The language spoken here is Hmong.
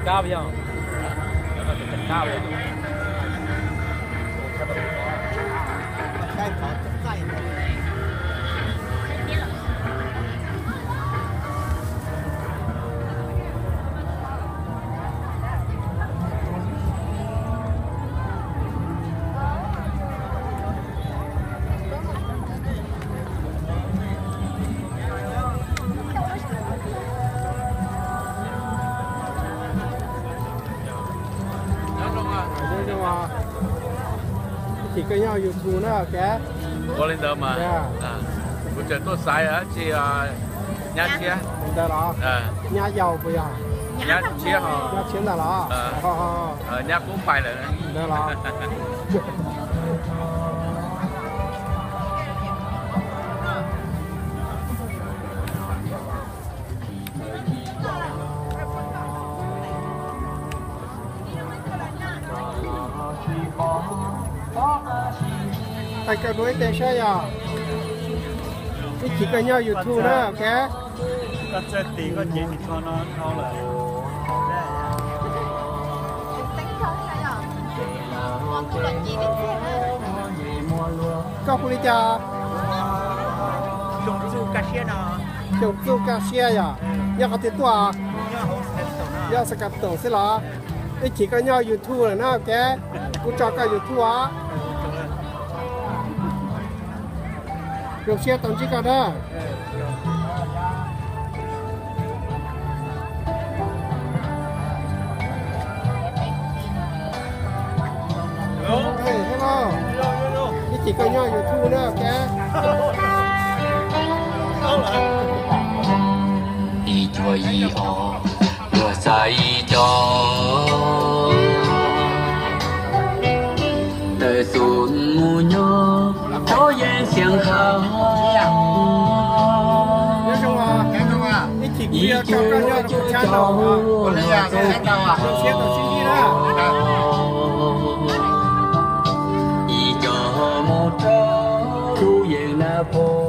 Kab yog. Ib chim koj nyob YouTube na kev. Ua li ntawd mas. Kuv tseem tuaj xaiv tsis nyab tshiab. Ntawd los? Nyab yau puas yog? Nyab tshiab, nyab tshiab ntag los? Nyab kub pais lawm ntawd los? Hais koj dua ib teg saib yog. Ib chim koj nyob YouTube na, ok. Koj hu li cas? Xyooj Txuj Kaj Siab yog. Nyob qhov twg tuaj? Nyob Xas Kas Toom xwb los? Ib chim koj nyob YouTube lawm na, ok. Kuv tso koj YouTube os. Zoo siab tau ntsib koj na. Ib chim koj nyob YouTube na, ok. Ib cuag ib ob, cuag xya ib cov, tawm tus mus nyob rau yeeb xeev hauv. Ib cuag cuag cov, ib cov mus rau tus yeeb na pog.